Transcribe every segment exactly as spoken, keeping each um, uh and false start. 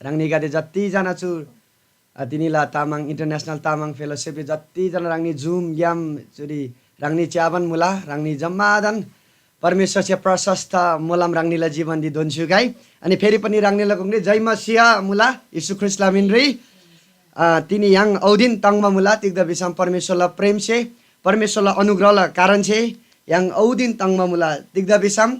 ह्राङनीगदे जतिजना चु, अ, तिनीला तामाङ, International Tamang Fellowship जतिजना ह्राङनी Zoom ग्‍याम चुरी ह्राङनी च्‍याबान मुला, ह्राङनी जम्‍मादान परमेश्‍वरसे प्रशस्त मोलम ह्राङनीला जीवनरी दोन्‍स्‍युगै। अनि फेरि पनि ह्राङनीला गुङरी जय मसीह मुला, येशू ख्रीष्‍टला मिनरी। अ, तिनी य्‍हाङ औदिन ताङ्‍बा मुला, तिग्‍दा भिसम परमेश्‍वरला प्रेमसे, परमेश्‍वरला अनुग्रहला कारणसे य्‍हाङ औदिन ताङ्‍बा मुला। तिग्‍दा भिसम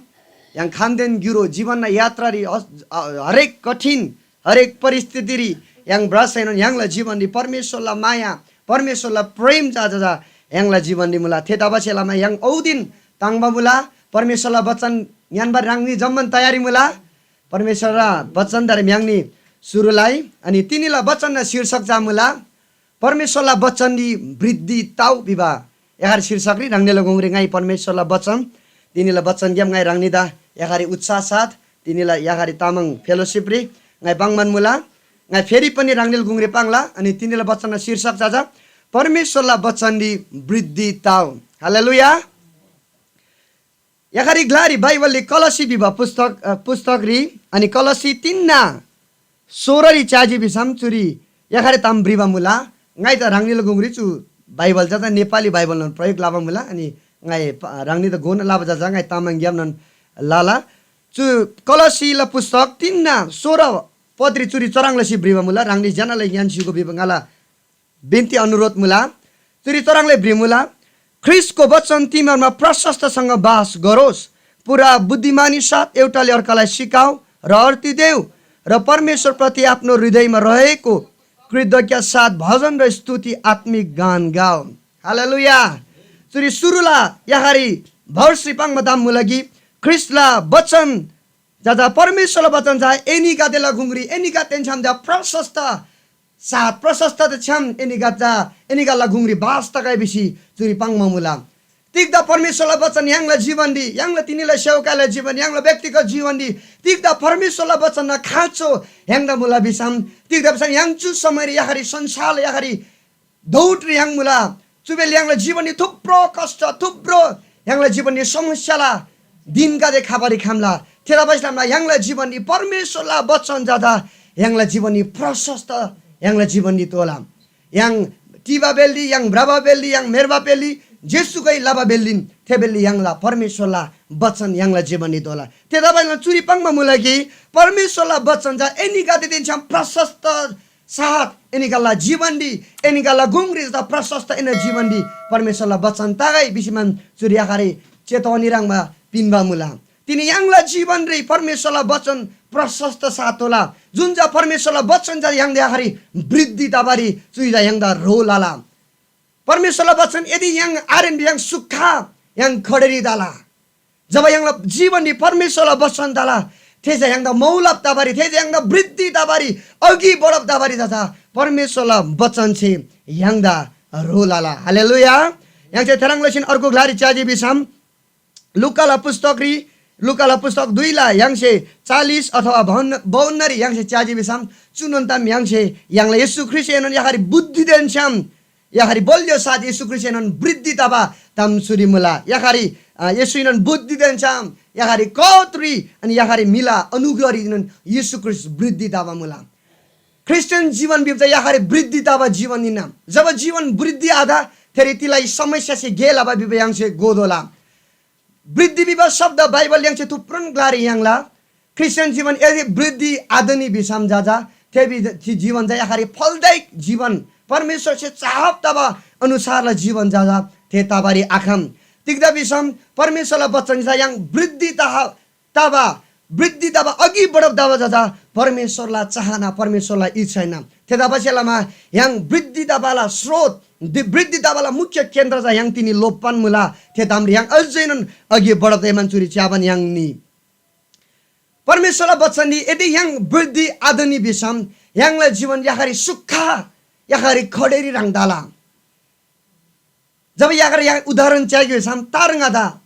य्‍हाङ खानदेन ग्‍युरो जीवनना यात्रारी हस-, अ, हरेक कठिन, हरेक परिस्थितिरी य्‍हाङ भ्रसैनोन य्‍हाङला जीवनरी परमेश्‍वरला माया, परमेश्‍वरला प्रेम चा, चा, चा य्‍हाङला जीवनरी मुला। थेतबासेलमा य्‍हाङ औदिन ताङ्‍बा मुला, परमेश्‍वरला वचन ङ्‌यान्‍बा ह्राङनी जम्‍मान तयारी मुला। परमेश्‍वरला वचनदारी म्‍याङ्नी सुरु लइ। अनि तिनीला वचनना शीर्षक चा मुला, परमेश्‍वरला वचनरी वृद्धि तउ भिबा एखार शीर्षकरी ह्राङनीला गुङरी ङाइ परमेश्‍वरला वचन, तिनीला वचनग्‍याम ङाइ ह्राङनीदा एखारी उत्साह साथ तिनीला एखारी तामाङ fellowshipरी ङाइ पाङ्‌बान मुला। ङाइ फेरि पनि ह्राङनीला गुङरी पाङ्ला। अनि तिनीला वचनना शीर्षक चा चा परमेश्‍वरला वचनरी वृद्धि तउ। हालेलुया। एखारी ग्‍लारी बाइबलरी कलस्‍सी भिबा पुस्तक, अ, पुस्तकरी, अनि कलस्‍सी तिनना सोह्ररी च्‍याजी भिसम चुरी एखारी ताम भ्रिबा मुला। ङाइ चा ह्राङनीला गुङरी चु बाइबल चा, चा नेपाली बाइबलनोन प्रयोग लबा मुला। अनि ङाइ प-, ह्राङनीदा घोना लबा चा, चा ङाइ तामाङग्‍यामनोन लला। चु कलस्‍सीला पुस्तक तिनना सोह्र पदरी चुरी चुह्रङ् लसी भ्रिबा मुला, ह्राङनी ज्‍यनाले ङ्‌यान्‍सीगो भिबा ङाला बिन्ती अनुरोध मुला। चुरी चुह्रङ्‌ले भ्रिमुला, ख्रीष्‍टको वचन तिमीहरूमा प्रशस्तसँग बास गरोस्। पुरा बुद्धिमानी साथ एउटाले अर्कालाई सिकाऊ र अर्ती देऊ र परमेश्‍वरप्रति आफ्नो हृदयमा रहेको कृतज्ञता साथ भजन र स्तुति आत्मिक गान गाऊ। हालेलुया। चुरी सुरुला याखारी भर्सरी पाङ्बा ताम मुला कि ख्रीष्‍टला वचन जजा परमेश्‍वरला वचन चा एनीगदेला गुङरी, एनीगदेन छ्‌याम चा प्रशस्त साथ, प्रशस्त छ्‌याम एनीगद चा एनीगदला गुङरी बास तगै भिसी चुरी पाङ्बा मुला। तिग्‍दा परमेश्‍वरला वचन य्‍हाङला जीवनरी, य्‍हाङला तिनीला सेवकाला जीवन, य्‍हाङला व्यक्तिगत जीवनरी तिग्‍दा परमेश्‍वरला वचनना खाँचो य्‍हाङदा मुला भिसम, तिग्‍दा भिसम य्‍हाङ चु समयरी याखारी संसारला याखारी दौडरी य्‍हाङ मुला। चु बेला य्‍हाङला जीवनरी थुप्रो कष्ट, थुप्रो य्‍हाङला जीवनरी समस्याला दिनगदे खबारी खम्‍ला। थेतबासेलमा य्‍हाङला जीवनरी परमेश्‍वरला वचन जजा य्‍हाङला जीवनरी प्रशस्त य्‍हाङला जीवनरी तोला। य्‍हाङ टिबा बेल्‍ली, य्‍हाङ भ्रबा बेल्‍ली, य्‍हाङ म्‍हेर्बा बेल्‍ली, जेसुकै लबा बेल्‍लीन थे बेल्‍ली य्‍हाङला परमेश्‍वरला वचन य्‍हाङला जीवनरी तोला। थेतबासेलमा चुरी पाङ्बा मुला कि परमेश्‍वरला वचन चा एनीगदेदेन छ्‌याम प्रशस्त साथ एनीगल्‍ला जीवनरी, एनीगल्‍ला गुङरी जता प्रशस्त एना जीवनरी परमेश्‍वरला वचन तगै भिसीमान चुरी आखारी चेतवनी ह्रङ्‌बा पिन्‍बा मुला। तिनी य्‍हाङला जीवनरी परमेश्‍वरला वचन प्रशस्त साथ तोला। जुन चा परमेश्‍वरला वचन चा य्‍हाङदा आखारी वृद्धि तबारी चुइ चा य्‍हाङदा ह्रो लला। परमेश्‍वरला वचन यदि य्‍हाङ आरेन भिसम य्‍हाङ सुक्खा य्‍हाङ खडेरी तला। जब य्‍हाङला जीवनरी परमेश्‍वरला वचन तला, थे चा य्‍हाङदा मौलब तबारी, थे चा य्‍हाङदा वृद्धि तबारी, अघि बढब तबारी तथा परमेश्‍वरला वचनसे य्‍हाङदा ह्रो लला। हालेलुया। य्‍हाङसे थेह्रङ् लसीन अर्को ग्‍लारी च्‍याजी भिसम लुकाला पुस्तकरी, लुकाला पुस्तक दुईला य्‍हाङसे चालिस अथवा बाहन्न, बाउन्नरी य्‍हाङसे च्‍याजी भिसम चुनोन ताम य्‍हाङसे य्‍हाङला येशू ख्रीष्‍टएनोन याखारी बुद्धिदेन छ्‌याम याखारी बलियो साथ येशू ख्रीष्‍टएनोन वृद्धि तबा ताम चुरी मुला। याखारी, अ, येशूएनोन बुद्धिदेन छ्‌याम याखारी कत्री अनि याखारी म्‍हिला अनुग्रहरीनोन येशू ख्रीष्‍ट वृद्धि तबा मुला। ख्रीष्‍टियन जीवन भिबा चा याखारी वृद्धि तबा जीवन हिन्‍ना। जब जीवन वृद्धि आत, थेरी तिलाई समस्यासे गे लबा भिबा य्‍हाङसे गोदोला। वृद्धि भिबा शब्द बाइबल य्‍हाङसे थुप्रोन ग्‍लारी याङ्ला। ख्रीष्‍टियन जीवन यदि वृद्धि आतनी भिसम जजा थे बि-, थे जीवन चा याखारी फलदायक जीवन, परमेश्‍वरसे चाहब तबा अनुसारला जीवन जजा थे तबारी आखम। तिग्‍दा भिसम परमेश्‍वरला वचन चा य्‍हाङ वृद्धि तह-, तबा, वृद्धि तबा अघि बढब तबा जजा परमेश्‍वरला चाहना, परमेश्‍वरला इच्छा हिन्‍ना। थेतबासेलमा य्‍हाङ वृद्धि तबाला स्रोत, दि-, वृद्धि तबाला मुख्य केन्द्र चा य्‍हाङ तिनी लोप्‍बान मुला। थे तामरी य्‍हाङ अझैनोन अघि बढब तैमान चुरी च्‍याबान य्‍हाङ नि। परमेश्‍वरला वचनरी यदि य्‍हाङ वृद्धि आतनी भिसम य्‍हाङला जीवन याखारी सुक्खा, याखारी खडेरी ह्रङ् तला। जब याखारी य्‍हाङ उदाहरण च्‍यागे भिसम तार ङादा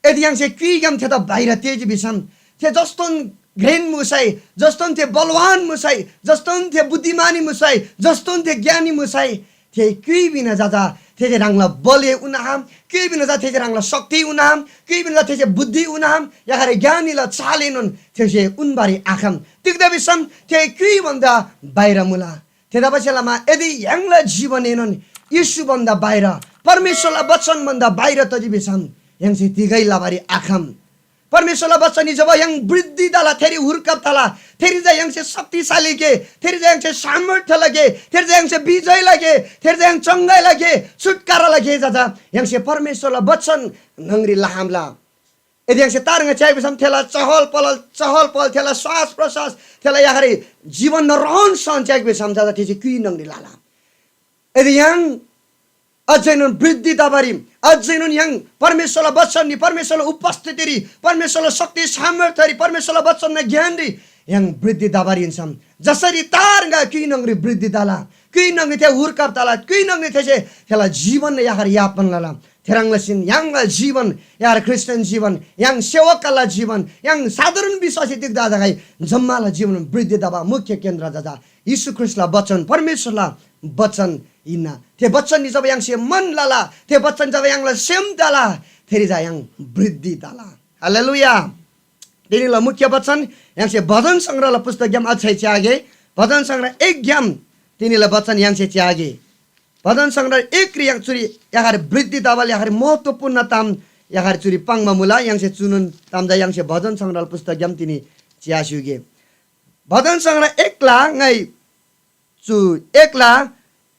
यदि य्‍हाङसे क्‍युइग्‍याम थेदा बाहिर तेजी भिसम थे जस्तोन घ्रेन मुसै, जस्तोन थे बलवान मुसै, जस्तोन थे बुद्धिमानी मुसै, जस्तोन थे ज्ञानी मुसै, थे क्‍युइ बिना जजा थेसे ह्राङला बलए उन्‍हाम, क्‍युइ भिन्‍ना चा थेसे ह्राङला शक्ति उन्‍हाम, क्‍युइ भिन्‍ना चा थेसे बुद्धि उन्‍हाम, याखारे ज्ञानीला चालएनोन थेसे उन्‍बारी आखम। तिग्‍दा भिसम थे क्‍युइ भन्‍दा बाहिर मुला। थेतबासेलमा यदि य्‍हाङला जीवनएनोन येशू भन्‍दा बाहिर, परमेश्‍वरला वचन भन्‍दा बाहिर तजी भिसम य्‍हाङसे तिगै लबारी आखम। परमेश्‍वरला वचननी जब य्‍हाङ वृद्धि तला, थेरी हुर्कब तला, थेरी चा य्‍हाङसे शक्तिशाली गे, थेरी चा य्‍हाङसे सामर्थ्य लगे, थेरी चा य्‍हाङसे विजय लगे, थेरी चा य्‍हाङ चङ्गाई लगे, छुटकारा लगे चा चा य्‍हाङसे परमेश्‍वरला वचन न्‍हङरी लहामला। यदि य्‍हाङसे तार ङा च्‍याइ भिसम थेला चहल पहल, चहल पहल, थेला श्वास प्रश्वास, थेला याखारी जीवन न रहन सहन च्‍याइ भिसम चा चा थेसे क्‍युइ न्‍हङरी लाला। यदि य्‍हाङ अझैनोन वृद्धि तबारी, अझैनोन य्‍हाङ परमेश्‍वरला वचनरी, परमेश्‍वरला उपस्थितिरी, परमेश्‍वरला शक्ति सामर्थ्यरी, परमेश्‍वरला वचनना ज्ञानरी य्‍हाङ वृद्धि तबारी हिन्‍सम। जसरी तार ङा क्‍युइ न्‍हङरी वृद्धि तला, क्‍युइ न्‍हङरी थे हुर्कब तला, क्‍युइ न्‍हङरी थेसे थेला जीवन याखारी यापन लला। थेह्रङ् लसीन य्‍हाङला जीवन, यार ख्रीष्‍टियन जीवन, य्‍हाङ सेवकला जीवन, य्‍हाङ साधारण विश्‍वासी तिग्‍दा तगै जम्‍माला जीवन वृद्धि तबा मुख्य केन्द्र चा चा येशू ख्रीष्‍टला वचन, परमेश्‍वरला वचन हिन्‍ना। थे वचननी जब य्‍हाङसे मन लला, थे वचन जब य्‍हाङला सेम तला, थेरी चा य्‍हाङ वृद्धि तला। हालेलुया। तिनीला मुख्य वचन य्‍हाङसे भजन संग्रहला पुस्तकग्‍याम अझै च्‍यागे। भजन संग्रह एकग्‍याम तिनीला वचन य्‍हाङसे च्‍यागे। भजन संग्रह एकरी य्‍हाङ चुरी याखारी वृद्धि तबाल याखारी महत्त्वपूर्ण ताम याखारी चुरी पाङ्बा मुला। य्‍हाङसे चुनोन ताम चा य्‍हाङसे भजन संग्रहला पुस्तकग्‍याम तिनी च्‍यास्‍युगे। भजन संग्रह एकला ङाइ चु एकला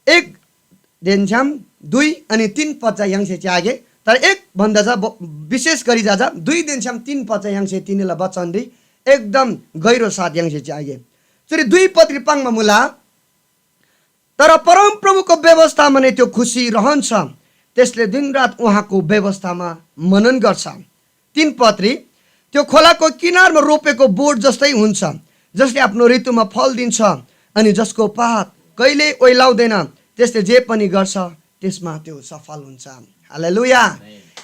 एकदेन छ्‌याम दुई अनि तीन पद चा य्‍हाङसे च्‍यागे। तर एक भन्‍दा चा ब-, विशेष गरी चा चा दुईदेन छ्‌याम तीन पद चा य्‍हाङसे तिनीला वचनरी एकदम गहिरो साथ य्‍हाङसे च्‍यागे। चुरी दुई पदरी पाङ्बा मुला, तर परमप्रभुको व्यवस्थामा नै त्यो खुसी रहन्छ, त्यसले दिनरात उहाँको व्यवस्थामा मनन गर्छ। तीन पदरी, त्यो खोलाको किनारमा रोपेको बोट जस्तै हुन्छ, जसले आफ्नो ऋतुमा फल दिन्छ, अनि जसको पात कहिल्‍यै ओइलाउँदैन, त्यसले जे पनि गर्छ, त्यसमा त्यो सफल हुन्छ। हालेलुया।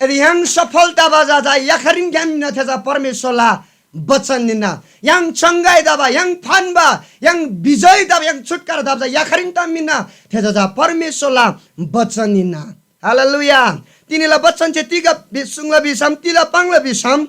यदि य्‍हाङ सफल तबा चा चा याखारिन ग्‍याम हिन्‍ना, थे चा परमेश्‍वरला बचन हिन्‍ना। य्‍हाङ चङ्गाई तबा, य्‍हाङ फान्‍बा, य्‍हाङ विजय तबा, य्‍हाङ छुटकारा तबा चा याखारिन ताम हिन्‍ना, थे चा चा परमेश्‍वरला बचन हिन्‍ना। हालेलुया। तिनीला बचन चाहिँ तिग बि-, सुङ्ला भिसम, तिला पाङ्ला भिसम,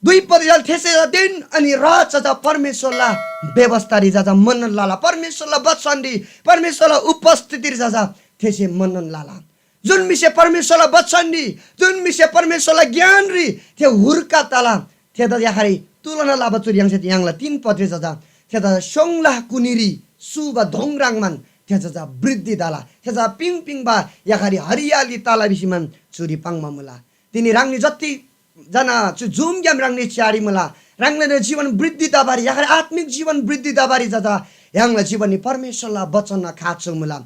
दुई पदरी चा चा थेसे चा दिन अनि रात चा चा परमेश्‍वरला व्यवस्थारी चा चा मनन लला, परमेश्‍वरला बचनरी, परमेश्‍वरला उपस्थितिरी चा चा थेसे मनन लला। जुन म्‍हिसे परमेश्‍वरला बचनरी, जुन म्‍हिसे परमेश्‍वरला ज्ञानरी थे हुर्का तला, थेदा याखारी तुलना लबा चुरी य्‍हाङसे य्‍हाङला तीन पदरी चा चा थेदा स्‍योङला कुनीरी सुबा दोङ ह्रङ्‌बान थे चा चा वृद्धि तला, थे चा पिङ पिङबा याखारी हरियाली तला भिसीमान चुरी पाङ्बा मुला। तिनी ह्राङनी जति जना चु जुमग्‍याम ह्राङनी च्‍यारी मुला, ह्राङनीला जीवन वृद्धि तबारी, याखारी आत्मिक जीवन वृद्धि तबारी चा चा य्‍हाङला जीवननी परमेश्‍वरला बचनना खाँचो मुला।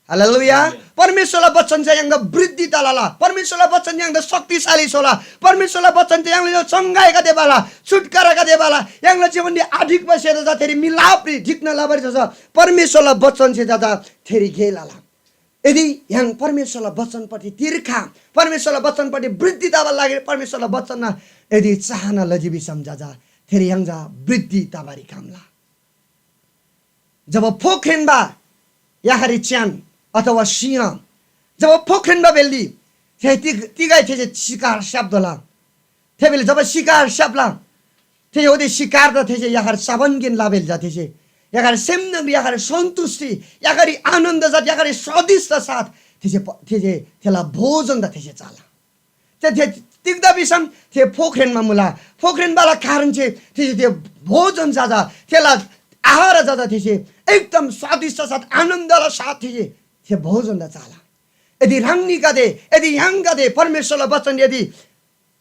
हालेलुया। परमेश्‍वरला बचन चाहिँ य्‍हाङदा वृद्धि तलाला। परमेश्‍वरला बचन य्‍हाङदा शक्तिशाली स्‍होला। परमेश्‍वरला बचन चाहिँ य्‍हाङला चङ्गाईगदे बाला, छुटकारागदे बाला, य्‍हाङला जीवनरी आढिक्‍बा सेदा चा थेरी मिलापरी ढिक्‍ना लबारी चा चा परमेश्‍वरला बचन से चा चा थेरी गे लला। यदि य्‍हाङ परमेश्‍वरला बचनपट्टि तिर्खा, परमेश्‍वरला बचनपट्टि वृद्धि तबा लागि परमेश्‍वरला बचनना यदि चाहना लजी भिसम चा चा थेरी य्‍हाङ चा वृद्धि तबारी खम्‍ला। जब फोख्रेन्‍बा याखारी च्‍यान अथवा सिंह जब फोख्रेन्‍बा बेल्‍ली थे तिग-, तिगै थेसे शिकार स्‍याप्‍तोःला। थे बेला जब शिकार स्‍याप्‍ला, थे यहूदी शिकार त थेसे याखारी साबन गेन लाबेल जा थेसे याखारी सेम न्‍हङरी याखारी सन्तुष्टि, याखारी आनन्द जात, याखारी स्वादिष्ट साथ थेसे प-, थेसे थेला भोजन त थेसे चाला। थे, थे तिग्‍दा भिसम थे फोख्रेन्‍मा मुला। फोख्रेन्‍बाला कारण छे थेसे थे भोजन जजा, थेला आहार जजा थेसे एकदम स्वादिष्ट साथ, आनन्दला साथ थेसे थे भोजन त चाला। यदि ह्राङनीगदे, यदि य्‍हाङगदे परमेश्‍वरला वचन यदि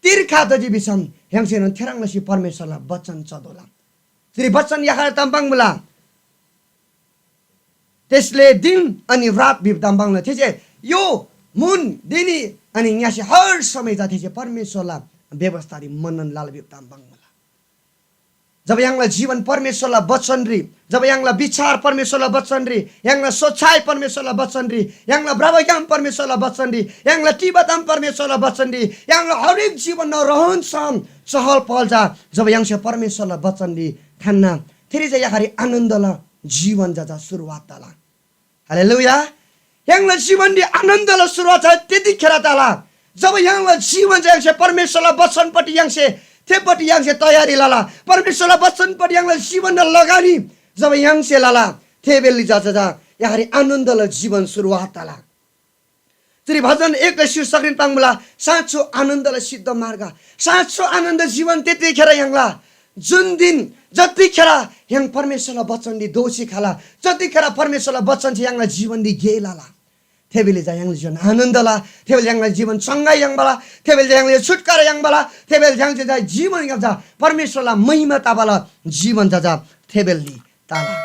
तिर्खा तजी भिसम य्‍हाङसेनोन थेह्रङ् लसी परमेश्‍वरला वचन चतोःला। चुरी वचन याखार ताम पाङ्मुला। त्यसले दिन अनि रात भिब ताम पाङ्ला। थेसे यो मुन दिनी अनि ङ्‍यासे हर समय जा थेसे परमेश्‍वरला व्यवस्थारी मनन लाल भिब ताम पाङ्मुला। जब य्‍हाङला जीवन परमेश्‍वरला वचनरी, जब य्‍हाङला विचार परमेश्‍वरला वचनरी, य्‍हाङला सोचाइ परमेश्‍वरला वचनरी, य्‍हाङला ब्रबग्‍याम परमेश्‍वरला वचनरी, य्‍हाङला टिबा ताम परमेश्‍वरला वचनरी, य्‍हाङला हरेक जीवनना रहन सहन, चहल पहल जा जब य्‍हाङसे परमेश्‍वरला वचनरी थान्‍ना, थेरी चा याखारी आनन्दला जीवन जा चा सुरुवात तला। हालेलुया। य्‍हाङला जीवनरी आनन्दला सुरुवात चा त्यतिखेर तला, जब य्‍हाङला जीवन चा य्‍हाङसे परमेश्‍वरला वचनपट्टि य्‍हाङसे, थेपट्टि य्‍हाङसे तयारी लला। परमेश्‍वरला वचनपट्टि य्‍हाङला जीवनला लगानी जब य्‍हाङसे लला, थे बेली चा, चा, चा य्‍हाङरी आनन्दला जीवन सुरुवात तला। चुरी भजन एकले शीर्षकरीन पाङ्मुला, साँचो आनन्दला सिद्ध मार्ग। साँचो आनन्द जीवन त्यतिखेर य्‍हाङला, जुन दिन, जतिखेर य्‍हाङ परमेश्‍वरला वचनरी दोःसी खला, जतिखेर परमेश्‍वरला वचन चाहिँ य्‍हाङला जीवनरी गे लला। थेबेले चा य्‍हाङला जीवन आनन्द ला, थेबेले य्‍हाङला जीवन चङ्गाई याङ्बाला, थेबेले चा य्‍हाङला छुटकारा याङ्बाला, थेबेले य्‍हाङसे चा जीवन य्‍हाङ चा परमेश्‍वरला महिमा तबाला जीवन चा, चा थेबेली तला।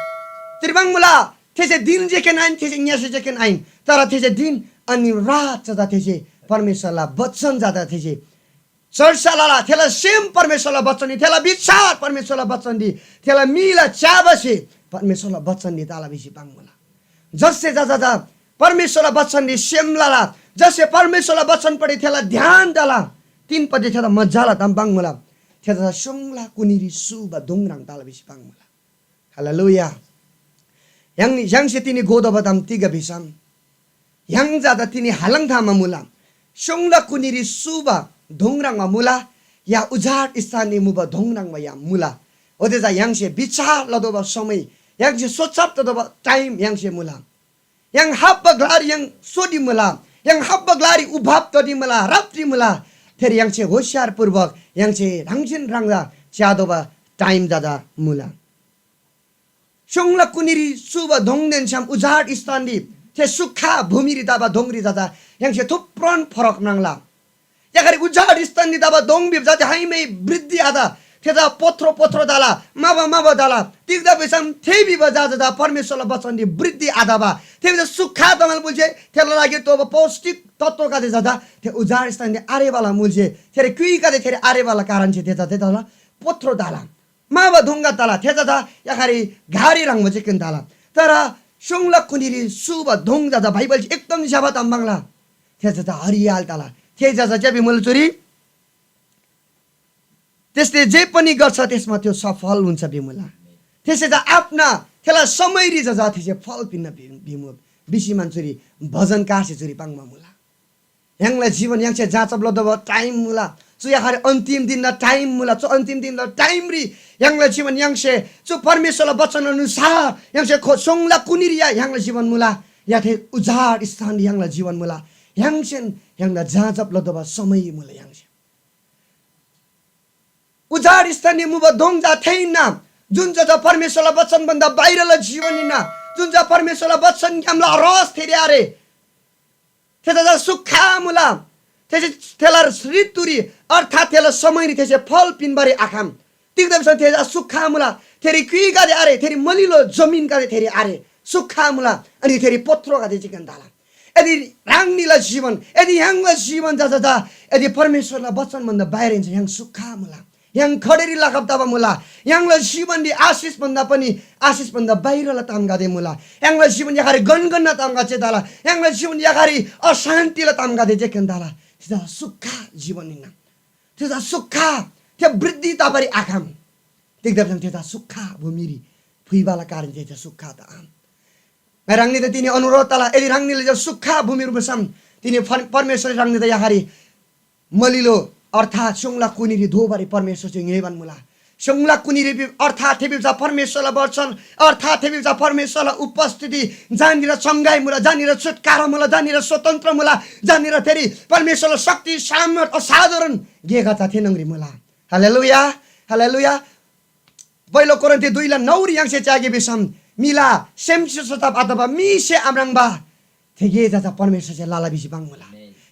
तिरबाङ मुला, थेसे दिन जेकेन आइन, थेसे ङ्‍यसे जेकेन आइन, तर थेसे दिन अनि रात चा, चा थेसे परमेश्‍वरला वचन चा, चा थेसे चर्चा लला। थेला सेम परमेश्‍वरला वचनरी, थेला विचार परमेश्‍वरला वचनरी, थेला मीला च्याबासे परमेश्‍वरला वचनरी तला भिसी पाङ्मुला। जससे चा, चा, चा परमेश्‍वरला वचनरी सेम लला, जससे परमेश्‍वरला वचनपट्टि थेला ध्यान तला, तिनपट्टि थेदा मजाला ताम पाङ्मुला। थेदा सुङला कुनीरी सुबा दोङराङ तला भिसी पाङ्मुला। हालेलुया। य्‍हाङ, य्‍हाङसे तिनी गोदोबा ताम तिग भिसम, य्‍हाङ जादा तिनी हालङ थामा मुला। स्‍योङला कुनीरी सुबा दोङराङमा मुला, या उजाड स्थानरी मुबा दोङराङमा या मुला। ओते चा य्‍हाङसे विचार लतोःबा समय, य्‍हाङसे सोचब ततोःबा टाइम य्‍हाङसे मुला। य्‍हाङ हाब्‍बा ग्‍लारी य्‍हाङ सोडी मुला, य्‍हाङ हाब्‍बा ग्‍लारी उभाब तोडी मुला, राप्‍ती मुला। थेरी य्‍हाङसे होशियारपूर्वक य्‍हाङसे ह्राङसेन ह्राङदा च्‍यातोःबा टाइम जादा मुला। स्‍योङला कुनीरी सुबा दोङदेन छ्‌याम उजाड स्थानरी थे सुक्‍खा भूमिरी तबा दोङरी जादा य्‍हाङसे थुप्रोन फरक म्राङ्ला। याखारी उजाड स्थानरी तबा दोङ भिबा जाति हाइमै वृद्धि आत, थे चा पोथ्रो पोथ्रो तला, माबा माबा तला। तिग्‍दा भिसम थे भिबा जा जादा परमेश्‍वरला वचनरी वृद्धि आतबा, थे भिजा सुक्‍खा तमाल मुल्‍छे थेला लागिरी तोबा पौष्टिक तत्त्वगदे जादा थे उजाड स्थानरी आरेबाला मुल्‍छे थेरी क्‍युइगदे थेरी आरेबाला कारणसे थे जाते तला पोथ्रो तला। माबा दोङगा तला, थे जादा याखारी घारी ह्रङ्‌बा चिकन तला। तर स्‍योङला कुनीरी सुबा दोङ जादा बाइबलसे एकदम ज्‍यबा ताम पाङ्ला। थे जादा हरियाल तला। थे जादा च्‍याबी मुल चुरी। त्यसले जे पनि गर्छ, त्यसमा त्यो सफल हुन्छ भिमुला। त्यसले त आफ्ना थेला समयरी जजा थेसे फल पिन्न भि-, भिमु-, भिसी मान्छुरी भजनकारसे चुरी पाङ्बा मुला। य्‍हाङला जीवन य्‍हाङसे जाँचब लदोबा टाइम मुला। चु याखारी अन्तिम दिनला टाइम मुला। चु अन्तिम दिनला टाइमरी य्‍हाङला जीवन य्‍हाङसे चु परमेश्‍वरला वचन अनुसार य्‍हाङसे खो-, सोङला कुनीरी या य्‍हाङला जीवन मुला। या थे उजाड स्थानरी य्‍हाङला जीवन मुला। य्‍हाङसेन य्‍हाङला जाँचब लदोबा समय मुला य्‍हाङसे। उजाड स्थानरी मुबा दोङ चा थे हिन्‍ना, जुन चा, चा परमेश्‍वरला वचन भन्दा बाहिरला जीवन हिन्‍ना, जुन चा परमेश्‍वरला वचनग्‍यामला रस थेरी आरे। थे चा, चा सुक्‍खा मुला। थेसे थेला ऋतुरी अर्थात् थेला समयरी थेसे फल पिन्‍बारी आखम। तिग्‍दा भिसम थे चा सुक्‍खा मुला। थेरी क्‍युइगदे आरे, थेरी मलिलो जमिनगदे थेरी आरे, सुक्‍खा मुला। अनि थेरी पोथ्रोगदे चिकन तला। यदि ह्राङनीला जीवन, यदि य्‍हाङला जीवन जजा चा यदि परमेश्‍वरला वचन भन्दा बाहिर हिन्‍सम य्‍हाङ सुक्‍खा मुला। य्‍हाङ खडेरी लागब तबा मुला। य्‍हाङला जीवनरी आशिष भन्दा पनि, आशिष भन्दा बाहिरला तामगदे मुला। य्‍हाङला जीवन याखारी गनगनना तामगदे तला। य्‍हाङला जीवन याखारी अशान्तिला तामगदे जेकेन तला। थे चा सुक्‍खा जीवन हिन्‍ना। थे चा सुक्‍खा, थे वृद्धि तबारी आखम। तिग्‍दा भिसम थे चा सुक्‍खा भूमिरी फुइबाला कारण थे चा सुक्‍खा त आम। ङाइ ह्राङनीदा तिनी अनुरोध तला, यदि ह्राङनीले चा सुक्‍खा भूमिरी मुसम, तिनी फर-, परमेश्‍वरसे ह्राङनीदा याखारी मलिलो अर्थात् स्‍योङला कुनीरी धोबारी परमेश्‍वरसे ङ्‌योइबान मुला। स्‍योङला कुनीरी बि-, अर्थात् थे भिबा चा परमेश्‍वरला वचन, अर्थात् थे भिबा चा परमेश्‍वरला उपस्थिति, जहाँनिर चङ्गाई मुला, जहाँनिर छुटकारा मुला, जहाँनिर स्वतन्त्र मुला, जहाँनिर थेरी परमेश्‍वरला शक्ति, सामर्थ, असाधारण गेगा चा थे न्‍हङरी मुला। Hallelujah, hallelujah. पहिलो कोरिन्थी दुईला नौरी य्‍हाङसे च्‍यागे भिसम, म्‍हिला सेमसे सोचब अथवा म्‍हिसे आम्राङ्बा थे गे चा परमेश्‍वरसे लला भिसी पाङ्मुला।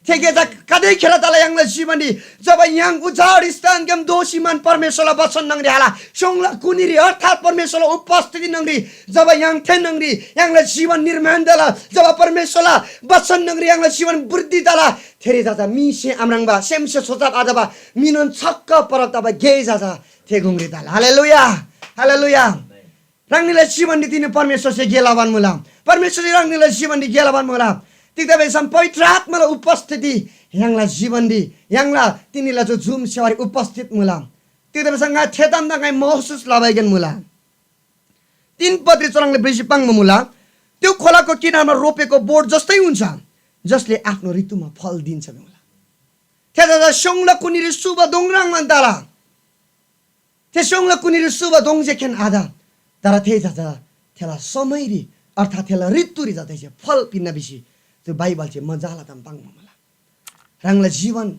थे गे चा कतै खेर तला य्‍हाङला जीवनरी जब य्‍हाङ उजाड स्थानग्‍याम दोःसी मान परमेश्‍वरला वचन न्‍हङरी हाला, स्‍योङला कुनीरी अर्थात् परमेश्‍वरला उपस्थिति न्‍हङरी जब य्‍हाङ थे न्‍हङरी य्‍हाङला जीवन निर्माण तला, जब परमेश्‍वरला वचन न्‍हङरी य्‍हाङला जीवन वृद्धि तला, थेरी चा म्‍हिसे आम्राङ्बा सेमसे सोचब अथवा म्‍हिनोन छक्‍क परब तबा गे चा थे गुङरी तला। Hallelujah, hallelujah. ह्राङनीला जीवनरी तिनी परमेश्‍वरसे गे लबान मुला। परमेश्‍वरसे ह्राङनीला जीवनरी गे लबान मुला। तिग्‍दा भिसम पवित्र आत्‍माला उपस्थिति य्‍हाङला जीवनरी, य्‍हाङला तिनीला जो जुम सेवारी उपस्थित मुला। तिग्‍दा भिसम ङाइ थे तामदा ङाइ महसुस लबाइगेन मुला। तीन पत्री चुह्रङ्‌ले भ्रिसी पाङ्बा मुला। त्यो खोलाको किनारमा रोपेको बोट जस्तै हुन्छ, जसले आफ्नो ऋतुमा फल दिन्छ भिमुला। थेदा चा स्‍योङला कुनीरी सुबा दोङ ह्रङ्‌बान तला। थे स्‍योङला कुनीरी सुबा दोङ जे खेन आत, तर थे चा चा थेला समयरी, अर्थात् थेला ऋतुरी चा थेसे फल पिन्‍ना भिसी त्यो बाइबलसे मजाला ताम पाङ्बा मुला। ह्राङला जीवन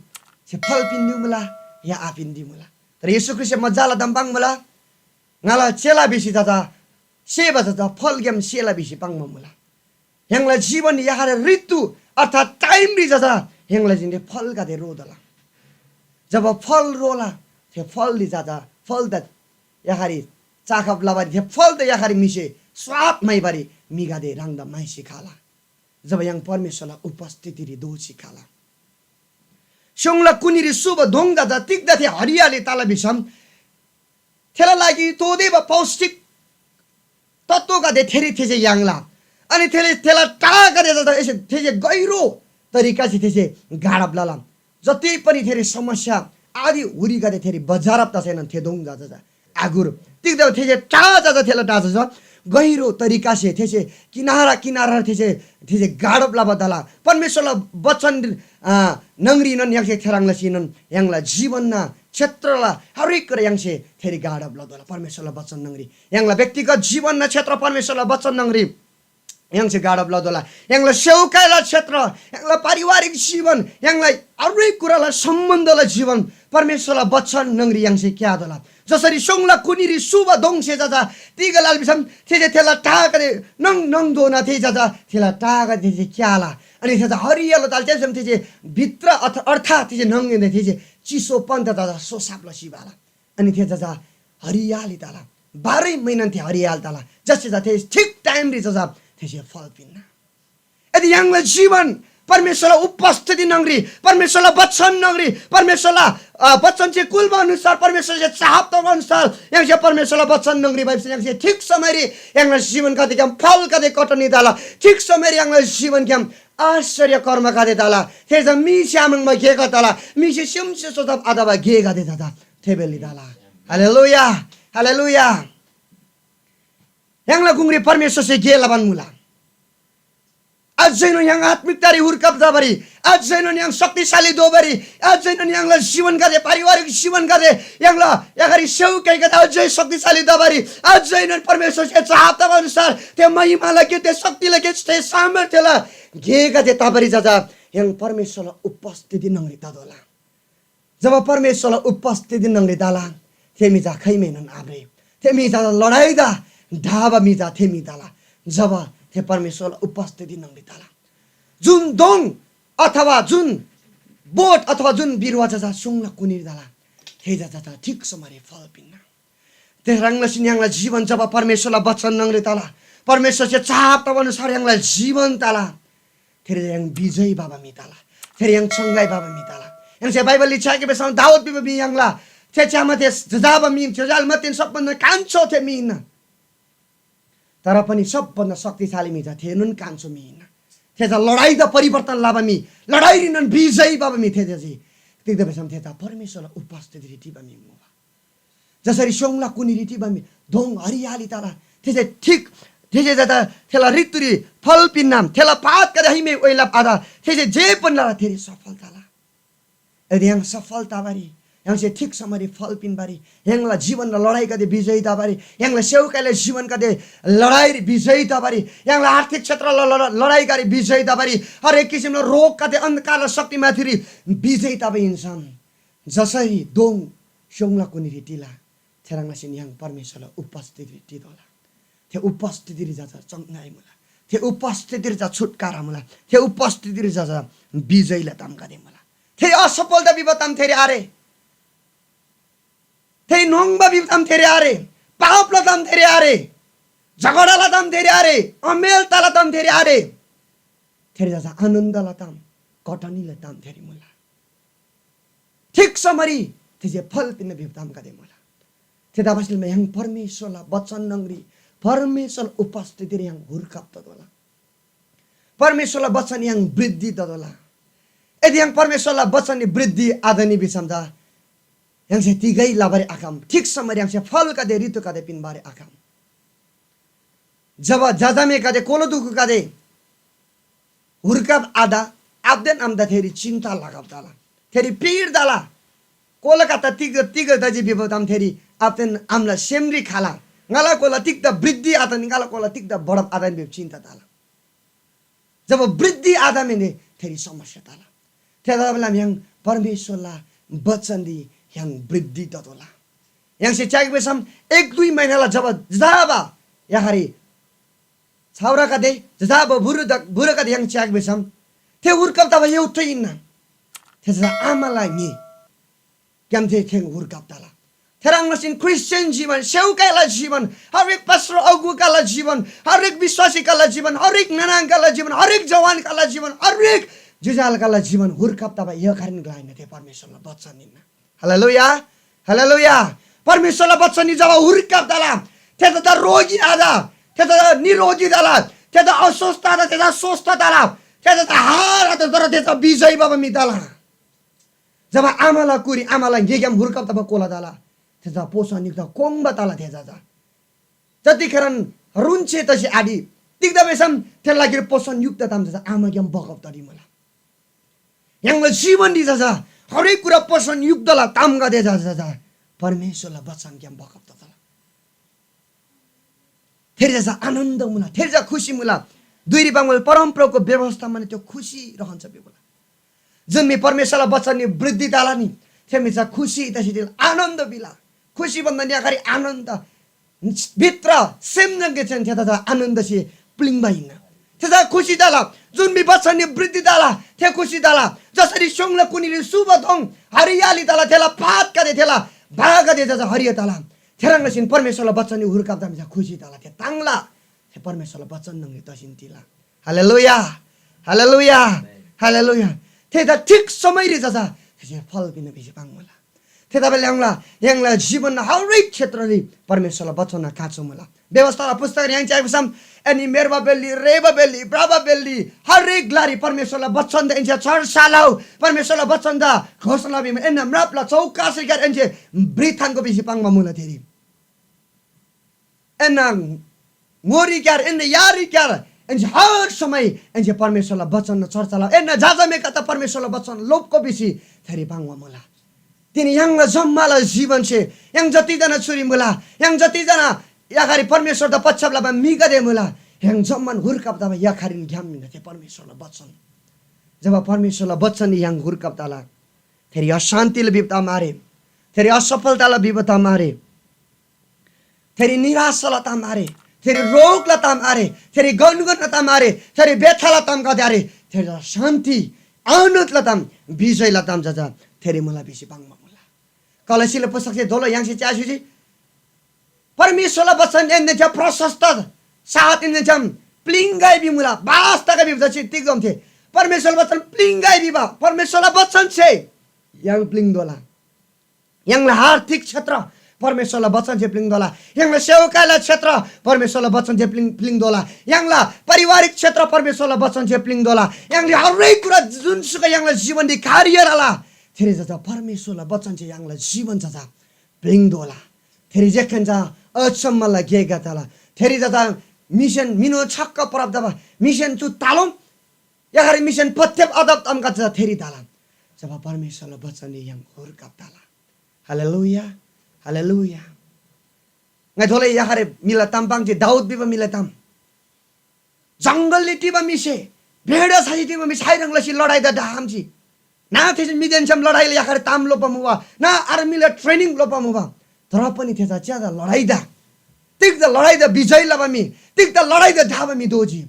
से फल पिन्‍दी मुला या आपिन्‍दी मुला, तर येशू ख्रीष्‍टसे मजाला ताम पाङ्बा मुला। ङाला चेला भिसी चा चा सेबा चा चा फलग्‍याम सेला भिसी पाङ्बा मुला। य्‍हाङला जीवन याखारी ऋतु अर्थात् टाइमरी चा चा य्‍हाङला जिन्‍दे फलगदे रोतला। जब फल रोला, थे फलरी चा चा फल त याखारी चाखब लबारी, थे फल त याखारी म्‍हिसे स्वाद म्‍हाइबारी म्‍हिगदे ह्राङदा म्‍हाइसी खला। जब य्‍हाङ परमेश्‍वरला उपस्थितिरी दोःसी खला। स्‍योङला कुनीरी सुबा दोङ चा चा तिग्‍दा थे हरियाली तला भिसम, थेला लागि तोःतेबा पौष्टिक तत्त्वगदे थेरी थेसे याङ्ला। अनि थेले थेला टागदे चा चा एसे थेसे गहिरो तरिकासे थेसे गाडब लला। जति पनि थेरी समस्या आदि हुरीगदे थेरी बजारब तसैनोन थे दोङ चा चा आगुर। तिग्‍दा थेसे टा चा चा थेला टा चा चा गहिरो तरिकासे थेसे किनारा किनारा थेसे थेसे गाडब लबा तला। परमेश्‍वरला वचन, अ, न्‍हङरीनोन य्‍हाङसे थेह्रङ् लसीनोन य्‍हाङला जीवनना क्षेत्रला हरेक कुरा य्‍हाङसे थेरी गाडब लतोःला। परमेश्‍वरला वचन न्‍हङरी य्‍हाङला व्यक्तिगत जीवनना क्षेत्र परमेश्‍वरला वचन न्‍हङरी य्‍हाङसे गाडब लतोःला। य्‍हाङला सेवकाईला क्षेत्र, य्‍हाङला पारिवारिक जीवन, य्‍हाङला हरेक कुराला सम्बन्धला जीवन परमेश्‍वरला वचन न्‍हङरी य्‍हाङसे क्‍यातोःला। जसरी स्‍योङला कुनीरी सुबा दोङसे चा चा तिग लाल भिसम थेसे थेला टागदे नङ नङधोना थे चा चा थेला टागदे थेसे क्‍याला। अनि थे चा हरियालो ताल च्यासम थेसे भित्र अर्थ, अर्थात् थेसे नङएन्‍दा थेसे चिसो पन्त चा चा सोसाप लसी बाला। अनि थे चा चा हरियाली तला। बाह्रै महिनान थे हरियाल तला। जससे चा थे ठिक टाइमरी चा चा थेसे फल पिन्‍ना। यदि य्‍हाङला जीवन परमेश्‍वरला उपस्थिति न्‍हङरी, परमेश्‍वरला वचन न्‍हङरी, परमेश्‍वरला, अ, वचन चाहिँ कुल्‍बा अनुसार, परमेश्‍वरसे चाहब तबा अनुसार य्‍हाङसे परमेश्‍वरला वचन न्‍हङरी भएपछि य्‍हाङसे ठिक समयरी य्‍हाङला जीवनगदेग्‍याम फलगदे कटनी तला। ठिक समयरी य्‍हाङला जीवनग्‍याम आश्चर्य कर्मगदे तला। थे चा मी स्‍यामङमा गेगा तला। मीसे सेमसे सोचब अथवा गेगदे तथा थे बेली तला। Hallelujah, hallelujah. य्‍हाङला गुङरी परमेश्‍वरसे गे लबान मुला। अझैनोन य्‍हाङ आत्मिकतारी हुर्कब तबारी, अझैनोन य्‍हाङ शक्तिशाली दोबारी, अझैनोन य्‍हाङला जीवनगदे, पारिवारिक जीवनगदे, य्‍हाङला याखारी सेवकाईगदे अझै शक्तिशाली तबारी, अझैनोन परमेश्‍वरसे चाहब तबा अनुसार थे महिमाला गे, थे शक्तिला गे, थे सामर्थ्यला गेगदे तबारी चा चा य्‍हाङ परमेश्‍वरला उपस्थिति न्‍हङरी ततोःला। जब परमेश्‍वरला उपस्थिति न्‍हङरी तला, थे म्‍हि चा खाइमेनोन आभ्रे। थे म्‍हि चा लडाइदा ढाबा म्‍हि चा थे म्‍हि तला। जब थे परमेश्‍वरला उपस्थिति न्‍हङरी तला, जुन दोङ अथवा जुन बोट अथवा जुन बिरुवा चा चा स्‍योङला कुनीरी तला, थे चा चा ठिक समयरी फल पिन्‍ना। थे ह्रङ् लसीन य्‍हाङला जीवन जब परमेश्‍वरला वचन न्‍हङरी तला, परमेश्‍वरसे चाहब तब अनुसार य्‍हाङला जीवन तला, थेरी य्‍हाङ विजयी भबा म्‍हि तला, थेरी य्‍हाङ चङ्गाई भबा म्‍हि तला। य्‍हाङसे बाइबलरी छ्‌याइके बेसम दाऊद भिबा म्‍हि य्‍हाङला थे च्‍यामा थे जजाबा म्‍हि, जजाल मतेन सबभन्दा कान्छो थे म्‍हि हिन्‍ना। तर पनि सबभन्दा शक्तिशाली म्‍हि चा थेनोन कान्छो म्‍हि हिन्‍ना। थे चा लडाइदा परिवर्तन लबा म्‍हि, लडाइरीनोन विजयी भबा म्‍हि थे चा। तिग्‍दा भिसम थे चा परमेश्‍वरला उपस्थितिरी टिबा म्‍हि मुबा। जसरी स्‍योङला कुनीरी टिबा म्‍हि दोङ हरियाली तला, थेसे ठिक, थेसे जता थेला ऋतुरी फल पिन्‍ना, थेला पातगदे हाइमे ओइला आदा, थेसे जे पनि लला थेरी सफल तला। यदि य्‍हाङ सफल तबारी, य्‍हाङसे ठिक समयरी फल पिन्‍बारी, य्‍हाङला जीवनला लडाइँगदे विजयी तबारी, य्‍हाङला सेवकाईला जीवनगदे लडाइरी विजयी तबारी, य्‍हाङला आर्थिक क्षेत्रला लडा-, लडाइँगदे विजयी तबारी, हरेक किसिमला रोगगदे अन्धकारला शक्तिमाथिरी विजयी तबा हिन्‍सम, जसरी दोङ स्‍योङला कुनीरी टिला, थेह्रङ् लसीन य्‍हाङ परमेश्‍वरला उपस्थितिरी टितोःला। थे उपस्थितिरी चा चा चङ्गाइ मुला। थे उपस्थितिरी चा छुटकारा मुला। थे उपस्थितिरी चा चा विजयीला तामगदे मुला। थे असफलता भिबा ताम थेरी आरे। थे न्‍होङ्बा भिबा ताम थेरी आरे। पापला ताम थेरी आरे। झगडाला ताम थेरी आरे। अमेलताला ताम थेरी आरे। थेरी चा चा आनन्दला ताम, कटनीला ताम थेरी मुला। ठिक समयरी थेसे फल पिन्‍ना भिबा तामगदे मुला। थेतबासेलमा य्‍हाङ परमेश्‍वरला बचन न्‍हङरी, परमेश्‍वरला उपस्थितिरी य्‍हाङ हुर्काप ततोःला। परमेश्‍वरला बचन य्‍हाङ वृद्धि ततोःला। यदि य्‍हाङ परमेश्‍वरला बचनरी वृद्धि आतनी भिसम चा य्‍हाङसे तिगै लबारी आखम। ठिक समयरी य्‍हाङसे फलगदे, ऋतुगदे पिन्‍बारी आखम। जब जजामेगदे कोलो दुगुगदे हुर्कब आदा, आब्देन आम्दा थेरी चिन्ता लागब तला, थेरी पीड तला। कोलकाता तिग तिग तजी भिबो ताम थेरी आब्देन आम्ला सेमरी खाला। ङाला कोला तिग्दा वृद्धि आतन, ङाला कोला तिग्दा बढब आतन भिब चिन्ता तला। जब वृद्धि आतमेने थेरी समस्या तला। थेतबासेलमा य्‍हाङ परमेश्‍वरला बचनरी य्‍हाङ वृद्धि ततोःला। य्‍हाङसे च्‍याक भिसम एक दुई महिनाला जब जाबा याखारी छाउरागदे, जजाबा बुरुदक बुरागदे य्‍हाङ च्‍याक भिसम थे हुर्कब तबा एउटै हिन्‍ना। थे चा आमाला ङे ग्‍याम थे थेङ हुर्कब तला। थेह्रङ् लसीन क्रिस्चियन जीवन, सेवकाईला जीवन, हरेक पास्टर अगुवाकाला जीवन, हरेक विश्वासीकाला जीवन, हरेक नानाङकाला जीवन, हरेक जवानकाला जीवन, हरेक जुझालकाला जीवन हुर्कब तबा यखरिन ग्‍लाइना थे परमेश्‍वरला बचन हिन्‍ना। Hallelujah, hallelujah. परमेश्‍वरला बचन नि जब हुर्कब तला, थेदा त रोगी आदा, थेदा त निरोगी तला, थेदा अस्वस्थ आदा, थेदा स्वस्थ तला, थेदा त हार आदा, तर थेदा विजय बाबा मी तला। जब आमाला कुरी आमाला गेग्याम हुर्कब तब कोला तला, थेदा पोषण युक्त कोङ्बा तला थेदा जा। जतिखेरन रुन्चे तसी आदि, तिग्दा बेसम थेला लागिर पोषण युक्त ताम जा आमाग्याम बगब तडी मुला। य्‍हाङला जीवन दि जा हरेक कुरा पोषण युक्तला तामगदे जा जा परमेश्‍वरला बचनग्याम बगब तला। थेरी जा आनन्द मुला, थेरी जा खुसी मुला। दुईरी बाङ्मल परमप्रभुको व्यवस्था माने त्यो खुसी रहन्छ बेबुला। जुन मी परमेश्‍वरला बचन नि वृद्धि ताला नि, थे मी जा खुसी तसी दिल आनन्द बिला। खुसी भन्दा नि आखरी आनन्द भित्र सेम जंके छेन थेदा जा आनन्दसे प्लिङ्बा हिन्ना। थे जा खुसी ताला। जुन मी बचन नि वृद्धि ताला, थे खुसी ताला। जसरी स्‍योङला कुनीरी शुभ दोङ हरियाली ताला, थेला पातगदे, थेला बागदे जा जा हरिया ताला। थेह्रङ् लसीन परमेश्‍वरला बचन नि हुर्काप्‍दा मी जा खुसी ताला। थे ताङ्ला। थे परमेश्‍वरला बचन न्‍हङरी तसिन तिला। Hallelujah, hallelujah, hallelujah. थे त ठिक समयरी जा जा थेसे फल पिन्‍ना भिसी पाङ्मुला। थे तपाईँले य्‍हाङला य्‍हाङला जीवनना हरेक क्षेत्ररी परमेश्‍वरला बचनना काँचो मुला। व्यवस्थाला पुस्तकरी य्‍हाङ च्याइबसम एनी मेर्बा बेल्‍ली, रेबा बेल्‍ली, भ्रबा बेल्‍ली हरेक ग्‍लारी परमेश्‍वरला बचन त एन्‍से चर्चा लउ, परमेश्‍वरला बचन त घोषणा भिमा एन्‍ना म्रापला चौकासी ग्‍यार एन्‍से ब्रिथाङको भिसी पाङ्बा मुला थेरी। एन्‍ना ङोरी ग्‍यार, एन्‍ना यारी ग्‍यार, एन्‍से हर समय एन्‍से परमेश्‍वरला बचन चर्चा लउ। एन्‍ना जाजामेका त परमेश्‍वरला बचन लोप्‍को भिसी थेरी पाङ्बा मुला। तिनी य्‍हाङला जम्‍माला जीवन छे य्‍हाङ जतिजना चुरी मुला, य्‍हाङ जतिजना याखारी परमेश्‍वरदा पछ्याप लबा म्‍हिगदे मुला, य्‍हाङ जम्‍मान हुर्काप तबा याखारीन ग्‍याम हिन्‍ना थे परमेश्‍वरला बचन। जब परमेश्‍वरला बचन य्‍हाङ हुर्काप तला, थेरी अशान्तिला भिब ताम आरे, थेरी असफलताला भिब ताम आरे। थेरी निराशाला ताम आरे, थेरी रोगला ताम आरे, थेरी गनगनला ताम आरे, थेरी बेथाला तामगदे आरे, थेरी शान्ति, आनन्दला ताम, विजयला ताम जजा थेरी मुला भिसी पाङ्बा मुला। कलसीला पुस्तकसे दोलो य्‍हाङसे च्यासुजी परमेश्‍वरला बचन एन्‍देन छ्‌याम प्रशस्त साथ एन्‍देन छ्‌याम प्‍लिङ्‌गै भिमुला, बास तगै भिबा जति तिग्‍गम थे। परमेश्‍वरला बचन प्‍लिङ्‌गै भिबा, परमेश्‍वरला बचन छे य्‍हाङ प्‍लिङ्‌तोःला। य्‍हाङला आर्थिक क्षेत्र परमेश्‍वरला बचन जे प्‍लिङ्‌तोःला। य्‍हाङला सेवकाईला क्षेत्र परमेश्‍वरला बचन जे प्‍लिङ प्‍लिङ्‌तोःला। य्‍हाङला पारिवारिक क्षेत्र परमेश्‍वरला बचन जे प्‍लिङ्‌तोःला। य्‍हाङले हरेक कुरा जुनसुकै य्‍हाङला जीवनरी कार्य लला, थेरी जजा परमेश्‍वरला बचन जे य्‍हाङला जीवन जजा प्‍लिङ्‌तोःला। थेरी जेखेन चा अचम्‍मला गेगा तला। थेरी जजा मिसन मिनो छक्‍क परब तबा मिसन चु तालोम याखारी मिसन पत्‍यब अदब तामका जजा थेरी तला। जब परमेश्‍वरला बचनरी य्‍हाङ हुर्काप तला। Hallelujah, hallelujah. ङाइ थोलै याखारे म्‍हिला ताम पाङ्जी, दाऊद भिबा म्‍हिला ताम। जङ्गलरी टिबा म्‍हिसे, भेडा छसी टिबा म्‍हिसे खाइह्रङ् लसी लडाइदा ढाम्‍जी। ना थेसे म्‍हिदेन छ्‌याम लडाइला याखारे ताम लोप्‍बा मुबा, ना आर्मीला ट्रेनिङ लोप्‍बा मुबा। तर पनि थेदा च्‍यादा लडाइदा, तिग्‍दा लडाइदा विजय लबा म्‍हि, तिग्‍दा लडाइदा ढाबा म्‍हि दोजी।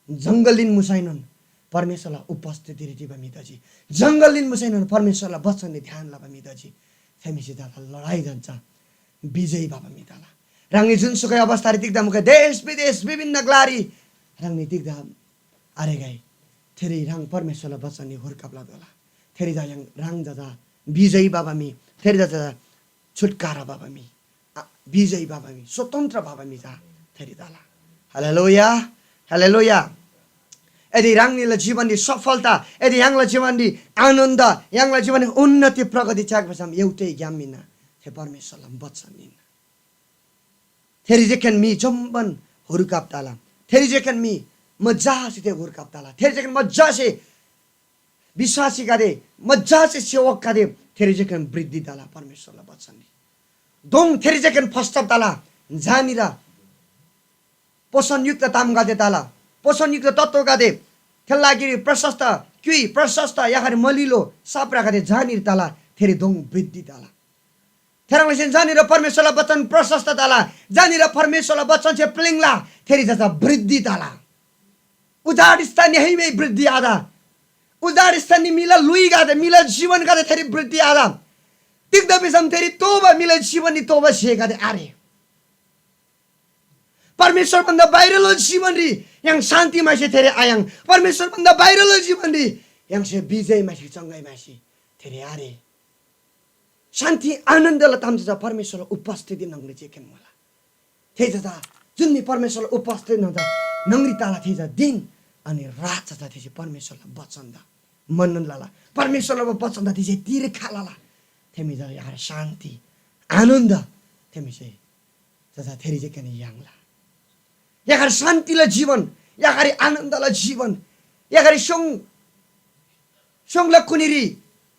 जङ्गलरीन मुसैनोन परमेश्‍वरला उपस्थितिरी टिबा म्‍हि तजी। जङ्गलरीन मुसैनोन परमेश्‍वरला वचनरी ध्यान लबा म्‍हि तजी। थेम्‍सी तला लडाइ जान्छ, विजयी भबा म्‍हि तला। ह्राङनी जुनसुकै अवस्थारी तिग्‍दा मुखै देश विदेश विभिन्न ग्‍लारी ह्राङनी तिग्‍दा आरेगै, थेरी ह्राङ परमेश्‍वरला वचनरी हुर्काप लतोःला। थेरी जा य्‍हाङ ह्राङ जजा विजयी भबा म्‍हि, थेरी जजा छुटकारा भबा म्‍हि, आ, विजयी भबा म्‍हि, स्वतन्त्र भबा म्‍हि चा थेरी तला। Hallelujah, hallelujah. यदि ह्राङनीला जीवनरी सफलता, यदि य्‍हाङला जीवनरी आनन्द, य्‍हाङला जीवनरी उन्नति प्रगति च्याक भिसम एउटै ग्‍याम हिन्‍ना, थे परमेश्‍वरला वचन हिन्‍ना। थेरी जेखेन म्‍हि जम्‍मान हुरुकाप तला। थेरी जेकन मी मजासे ते हुरुकाप तला। थेरी जेकन मजासे विश्वासीगदे, मजासे सेवकगदे थेरी जेकन वृद्धि तला परमेश्‍वरला वचनरी। दोङ थेरी जेकन फस्‍टप तला। जानिर पोषणयुक्त तामगदे तला, पोषणयुक्त तत्त्वगदे, थेला लागिरी प्रशस्त क्‍युइ, प्रशस्त याखारी मलिलो साप्रागदे जानिर तला, थेरी दोङ वृद्धि तला। थेह्रङ् लसीन जानिर परमेश्‍वरला वचन प्रशस्त तला, जानिर परमेश्‍वरला वचनसे प्‍लिङ्ला, थेरी जजा वृद्धि तला। उजाड स्थाननी हेइमे वृद्धि आत। उजाड स्थाननी म्‍हिला ल्‍हुइगदे, म्‍हिला जीवनगदे थेरी वृद्धि आत। तिग्‍दा भिसम थेरी तोःबा म्‍हिला जीवननी तोःबा स्‍हेगदे आरे। परमेश्‍वर भन्दा बाहिरलो जीवनरी य्‍हाङ शान्ति म्‍हाइसे थेरी आयाङ। परमेश्‍वर भन्दा बाहिरलो जीवनरी य्‍हाङसे विजय म्‍हाइसे चङ्गाइ म्‍हाइसे थेरी आरे। शान्ति आनन्दला ताम चा परमेश्‍वरला उपस्थिति न्‍हङरी जेकेन मुला। थे चा जुन मी परमेश्‍वरला उपस्थिति न्‍हङरी ताला थे चा दिन अनि रात चा थेसे परमेश्‍वरला वचनदा मनन लला। परमेश्‍वरला वचनदा थेसे तिर्खा लला। थेमी चा यार शान्ति, आनन्द थेमीसे जजा थेरी जेकेन याङ्ला। याखारी शान्तिला जीवन, याखारी आनन्दला जीवन, याखारी स्‍योङ, स्‍योङला कुनीरी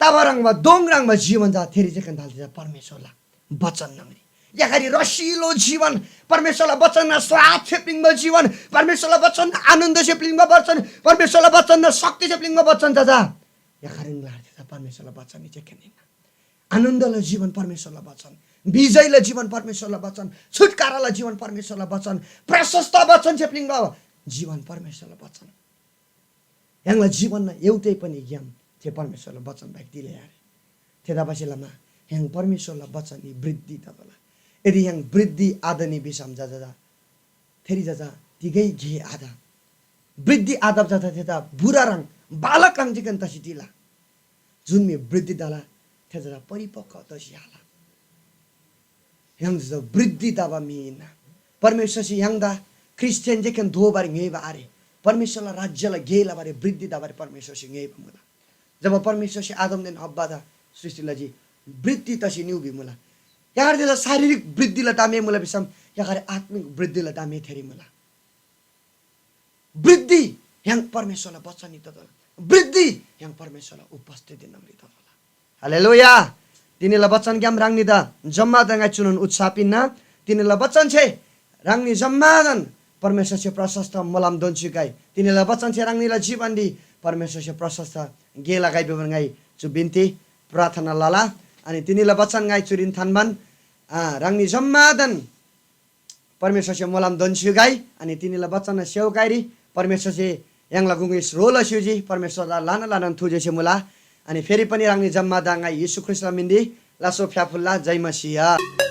तबा ह्रङ्‌बा, दोङ ह्रङ्‌बा जीवन चा थेरी जेकेन थाल्‍जी चा परमेश्‍वरला वचन न्‍हङरी। याखारी रसिलो जीवन, परमेश्‍वरला वचनना स्वाद छेप्‍लिङ्बा जीवन, परमेश्‍वरला वचनना आनन्द छेप्‍लिङ्बा वचन, परमेश्‍वरला वचनना शक्ति छेप्‍लिङ्बा वचन चा चा याखारी ङ्लार्थे चा परमेश्‍वरला वचन जेकेन हिन्‍ना। आनन्दला जीवन परमेश्‍वरला वचन, विजयला जीवन परमेश्‍वरला वचन, छुटकाराला जीवन परमेश्‍वरला वचन, प्रशस्त वचन छेप्‍लिङ्बा जीवन परमेश्‍वरला वचन। य्‍हाङला जीवनना एउटै पनि ज्ञान थे परमेश्‍वरला वचन बाहेक तिलै आरे। थेतबासेलमा य्‍हाङ परमेश्‍वरला वचननी वृद्धि ततोःला। यदि य्‍हाङ वृद्धि आतनी भिसम जजा थेरी जजा तिगै गे आत। वृद्धि आतब जजा थेदा बुरा ह्रङ्, बालक ह्रङ् जिकन तसी टिला। जुन म्‍हि वृद्धि तला, थे जजा परिपक्व तसी हाला। य्‍हाङ जजा वृद्धि तबा म्‍हि हिन्‍ना। परमेश्‍वरसे य्‍हाङदा ख्रीष्‍टियान जेखेन दोबारी ङ्‌योइबा आरे। परमेश्‍वरला राज्‍यला गे लबारी वृद्धि तबारी परमेश्‍वरसे ङ्‌योइबा मुला। जब परमेश्‍वरसे आदमदेन हव्वादा सृष्‍टि लजी, वृद्धि तसी निउ भिमुला। याखारी थेला शारीरिक वृद्धिला ताम मुला भिसम, याखारी आत्मिक वृद्धिला ताम थेरी मुला। वृद्धि य्‍हाङ परमेश्‍वरला वचनरी ततोःला। वृद्धि य्‍हाङ परमेश्‍वरला उपस्थिति न्‍हङरी ततोःला। हालेलुया। तिनीला वचनग्‍याम ह्राङनीदा जम्‍मादा ङाइ चुनोन उत्साह पिन्‍ना। तिनीला वचनसे ह्राङनी जम्‍मादान परमेश्‍वरसे प्रशस्त मोलम दोन्‍सी गाइ। तिनीला वचनसे ह्राङनीला जीवनरी परमेश्‍वरसे प्रशस्त गे लगाइ भिबान ङाइ चु बिन्ती प्रार्थना लला। अनि तिनीला वचन ङाइ चुरीन थान्‍बान, आ, ह्राङनी जम्‍मादान परमेश्‍वरसे मोलम दोन्‍सी गाइ, अनि तिनीला बचनना सेवकाइरी परमेश्‍वरसे य्‍हाङला गुङरी ह्रो लस्‍युजी। परमेश्‍वरदा ल्‍हाना ल्‍हानान थुजेसे मुला। अनि फेरि पनि ह्राङनी जम्‍मादा ङाइ येशू ख्रीष्‍टला मिनरी लास्‍सो फ्‍याफुल्‍ला। जय मसीह।